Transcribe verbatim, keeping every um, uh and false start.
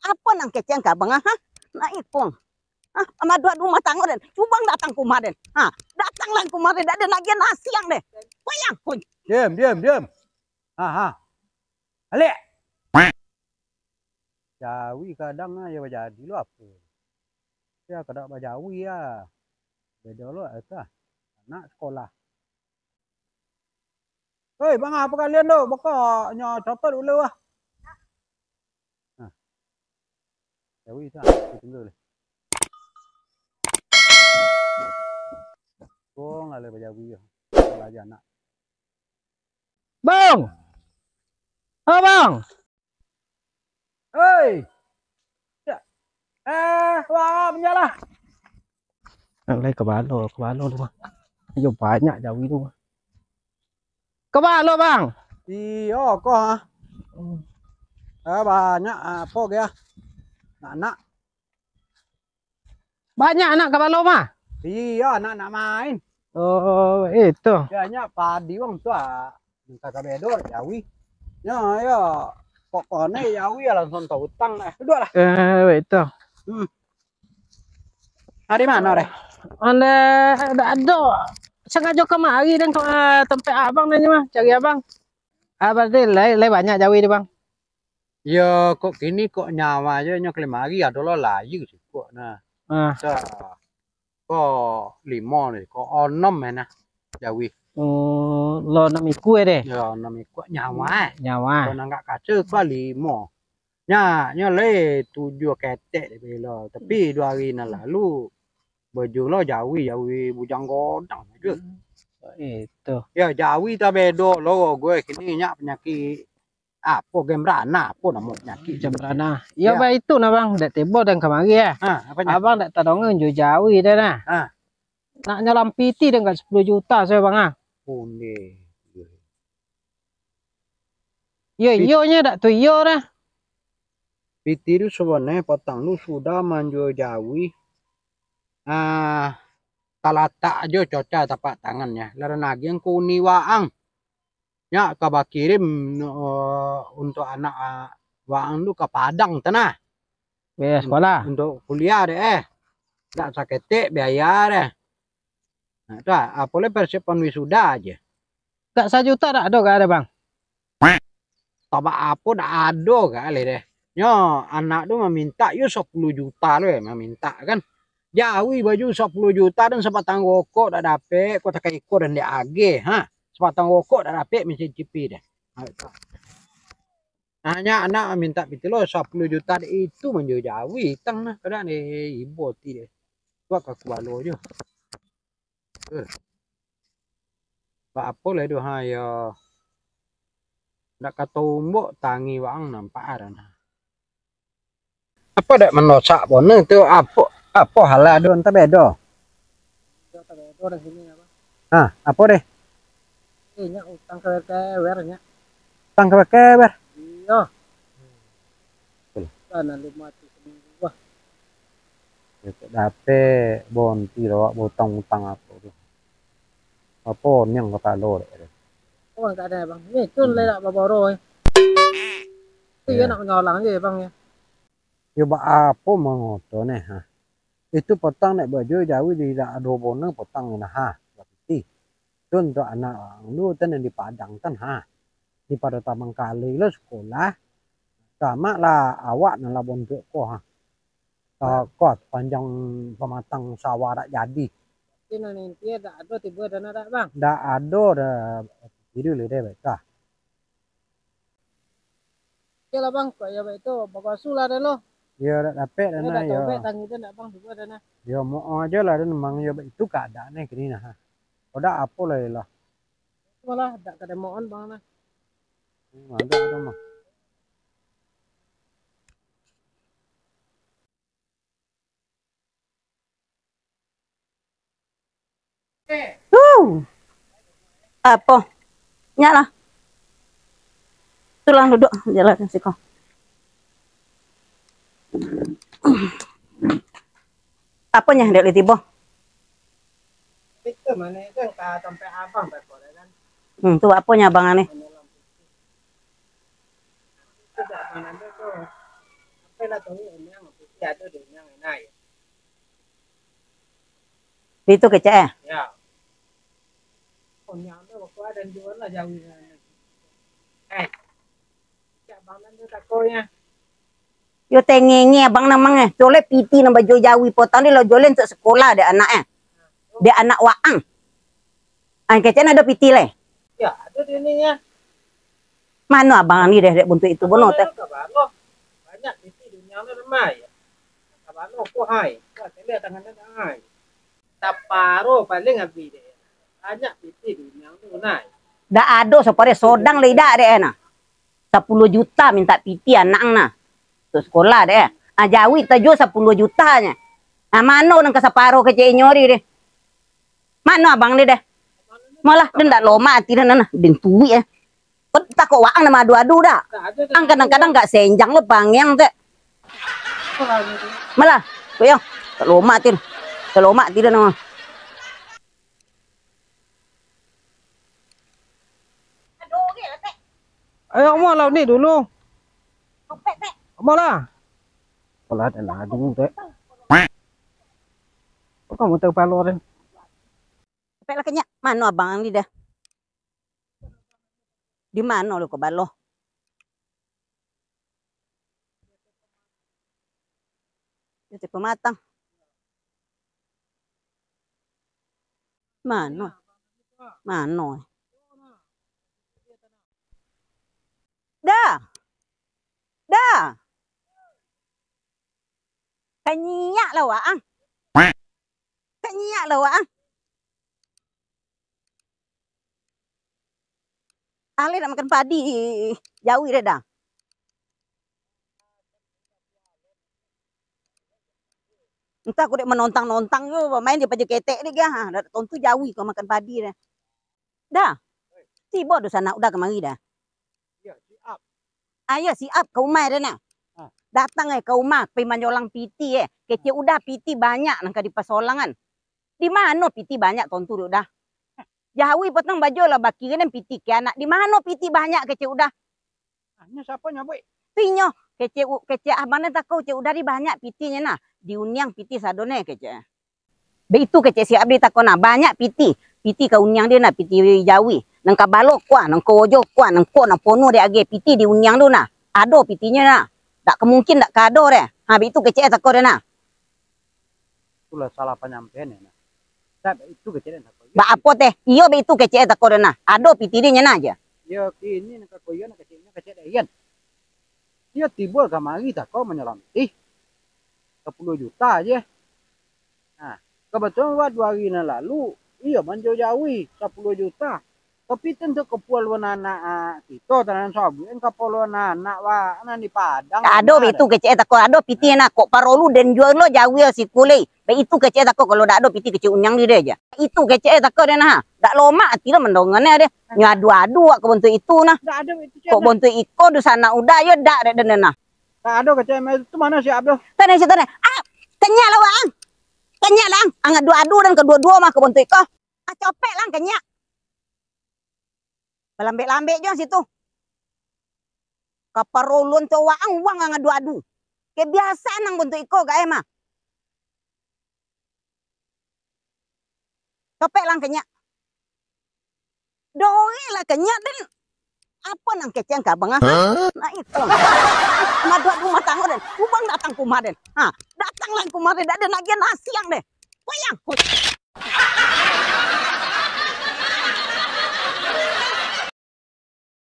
Apo nan kecek ka abang, ha? Nak ikung. Ha? Mamaduak rumah tanggo den. Cubo ang datang ka rumah den. Ha? Datanglah ka rumah den. Dak den agiah nasiang den. Payah, kun. Diam, diam, diam. Ha, ha. Alek. Jawi kadang ah, yo bajadi lo apo. Yo kadak bajawi ah. Bedo lo, eh, tu ah. Anak sekolah. Hei, bang, apo kalian tu? Bokoknyo copot dulu ah. Nah. Jawi tu ah, tinggal. Kong lah bajawi yo. Salah aja anak. Bang! Oh, Bang! Hei! Ya. Eh, wah, menyalah. Nak lai kabalo, kabalo tu, Bang. Ayo, banyak jawi tu. Kabalo, Bang. Iyo, ko, ah. Hmm. Eh, banyak, ah, apo ge, ah. Nak, nak. Banyak anak kabalo mah? Iyo, anak nak main. Oh, itu. Banyak padi wang tu ah. Minta ka bedor, jawi. Yo, yo. Pokoknyo jawi lah langsung tautang lah. Duduaklah. Eh, itu. Hmm. Dari mano deh? Ande, dak ado. Sangajo kamari den ka tampek abang nyo mah, cari abang. Ah, berarti lai, lai banyak jawi tu, Bang? Yo, kok kini kok nyawa je nyo kalimari ado lo layu cukuik nah. Ah. Sa-, kok limo ni, kok onom eh nah jawi. Oh, lo onom ikua deh. Yo, onom ikua nyawa eh. Nyawa. Kok nanggak kaca kok limo. Nya, nyo le tujuah ketek dek bilo. Tapi duo hari nan lalu, baju lo jawi, jawi bujang godang tu. Itu. Yo, jawi tabedo lo, gue kini nyak panyakik apo, gembrana, apo namo panyakik? Gembrana. Yo, yo. Baitu nah, Bang. Dek tibo den kamari, eh. Ha, aponyo? Abang dak tadonga jo jawi deh nah. Ha. Nak nyalam piti den ka sapuluah juta sajo, Bang, ah. Onde. Yo, pit-, iyo nyo dak tu iyo dah. Piti tu sabananyo patang tu sudah manjua jawi. Ah, talatak ajo coca tapak tangannyo. Lah den agiah ka uni waang. Nyo ka bakirim, eh, untuak anak, ah, waang tu ka Padang tanah. Biaya sekolah. Untuak kuliah dek eh. Dak saketek biaya deh. Nah, tu ah, apo lai persiapan wisuda aje. Dak sajuta dak ado ka deh, Bang? Tabak apo dak ado ka lai deh. Nyo, anak tu mamintak yo sapuluah juta lo, eh, mamintak kan. Jawi baju sapuluah juta dan sabatang rokok dak dapek, kota ka iko dan dak ageh, ha. Sabatang rokok dak dapek mancicipi deh. Ha, tu. Nah, nyo anak mintak piti lo sapuluah juta dek itu manjua jawi tang nah, kadang deh ibo ti deh. Buek ka kubalo jo. Eh. Bak apo lai doh ha yo. Dak kato umbok tangi waang nampak aran. Apo dek mandosak bono tu, apo, apo hal ado antah bedo? Yo, tabedo di sini, Abang. Ha, apo deh? Eh, nyak utang kewer-kewer, nyak. Utang kewer-kewer? Iyo. Betul. Lah, nan limo ratuih ribu, wah. Yo, tak dapek bonti lo, awak bautang-utang apo tu. Apo niang kapalo dek tu? Uang tak ado, Bang. Ni, tu lai nak baboro, eh. Tu iyo nak manyolang je, Bang, yo. Yo, bak apo mangoto neh, ha? Itu patang nak baju jawi di dak ado bono patang nah, ha. Bak piti. Tu untuak anak urang tu, tu nan di Padang kan, ha. Di pado tabang kali lo sekolah. Tamat lah awak nan lah bontuak ko, ha. Ah, ko panjang pamatang sawah dak jadi. Tapi nan inti dak ado tibo dana dak, Bang? Dak ado dah. Tidur lah deh, baik lah. Oke lah, Bang, kok yo baitu, bagosu lah den lo. Yo, dak dapek dana, yo. Dak tobek tangi den dak, Bang, tibo dana. Yo, mo ajo lah den, mang yo baitu keadaan eh kini nah. Kok dak apo lah yo lah. Malah dak ka demoan, Bang, nah. Hmm, ado, ado mah. Uh. Apo? Nyak lah. Tulang duduk, jalan siko. Apo nyo dek lai tibo? Itu mah ni, itu ka tampek abang beko dah kan. Hmm, tu apo nyo abang ni? Itu dah mana tu, tu. Sampai Itu kecek eh? Ya. Onyang tu bakuah dan jual lah jawi. Eh, cak abang nan tu takonya. Yo tengenge abang namang eh. Colek piti nan baju jawi potong dia lo jolen untuk sekolah dek anak eh. Dek anak waang. Ai kecek ado piti leh. Ya, ado di ininya. Mano abang ni deh dek buntuak itu bono teh. Ka baloh. Banyak piti di onyang tu lemai. Ka baloh ko hai. Ka tele tangan dah hai. Saparo paling abih deh. Banyak piti di onyang tu nai. Dak ado sapare sodang lai dak dek eh nah. Sapuluah juta minta piti anak nah. Untuk sekolah dek eh. Ah jawi tajua sapuluah juta nya. Ah mano nan ka saparo kecek inyo ri deh. Mano abang ni deh? Malah den dak lomak ati den nah, den tuik eh. Takok waang nama adu-adu dak? Ang kadang-kadang gak senjang lo pangiang tek. Malah, kuyang, tak lomak ati den. Tak lomak ati den nama. Ayo, Omo lah ni dulu. Omo lah. Apalah, dah lah dulu, Tek. Kok kamu tahu palo, Tek? Pek lah kenyak. Mano abang ni dah? Di mano lu ko baloh? Di ateh pamatang. Mano? Mano? Dah. Dah. Kanyiak lah waang. Kanyiak lah waang. Alih nak makan padi jawi deh dah. Entah aku dek manontang-nontang jo, main di paja ketek dek gah. Dak tontu jawi kau makan padi deh. Dah. Tibo dunsanak Uda kamari dah. Ayo siap ka umah deh nah. Datang eh ka umah pai manjolang piti eh. Kecek Uda piti banyak nan ka dipasolangan. Di mano piti banyak tontu dek Uda? Jawi potong baju lah bakirinan piti ke anak. Di mano piti banyak kecek Uda? Nyo siapo nyo buek? Tu inyo kecek kecek abang nan tako kecek Uda di banyak pitinyo nah. Di uniang piti sado ne kecek. Baitu kecek si Abdi tako nah, banyak piti. Piti ka uniang dia nah, piti jawi. Nan ka balo kuah, nan ka ojo kuah, nan ko nan pono dia ageh piti di uniang tu nah. Ado pitinyo nah. Dak ka mungkin dak ka ado deh. Ha, baitu kecek tako dia nah. Itulah salah panyampaian ya nah. Dak baitu kecek dia tako. Bak apo teh? Iyo baitu kecek tako dia nah. Ado piti dia nyo nah aja. Iyo kini nan ka koyo nak kecek nyo kecek dah ian. Iyo tibo kamari tako manyolam pitih. Sapuluah juta je. Nah, kabatulan wak duo ari nan lalu, iyo manjo jawi sapuluah juta. Tapi tantu kapualuan anak ah, kito tanan sabuik kan kapualuan anak wak nan di Padang. Ado baitu kecek tako, ado pitih nak kok parolu den jual lo jawi sikulai. Baitu kecek tako kalau dak ado pitih kecek uniang di dia aja. Itu kecek tako dia nah. Dak lomak ati lo mandongan dia. Nyo adu-adu wak ka bantuak itu nah. Kok bantuak iko dunsanak Uda yo dak dek den nah. Tak ado kecek mai tu mano siap tu? Tadi situ ni. Ah, kenyak lah wak ang. Kenyak lah ang. Ang adu-adu dan kaduo-duo mah ka bantuak iko. Ah, copek lah ang kenyak. Balambek-lambek jo situ. Kaparolon tu wak ang wang ang adu-adu. Kebiasaan ang bantuak iko ka eh mah. Copek lah ang kenyak. Dorek lah kenyak den. Apo nan kecek ang ka abang ah? Nah itu. Maduak rumah tangga den. Ubang datang ke rumah den. Ha, datang lah ke rumah den. Dak den agiah nasi ang den. Koyang.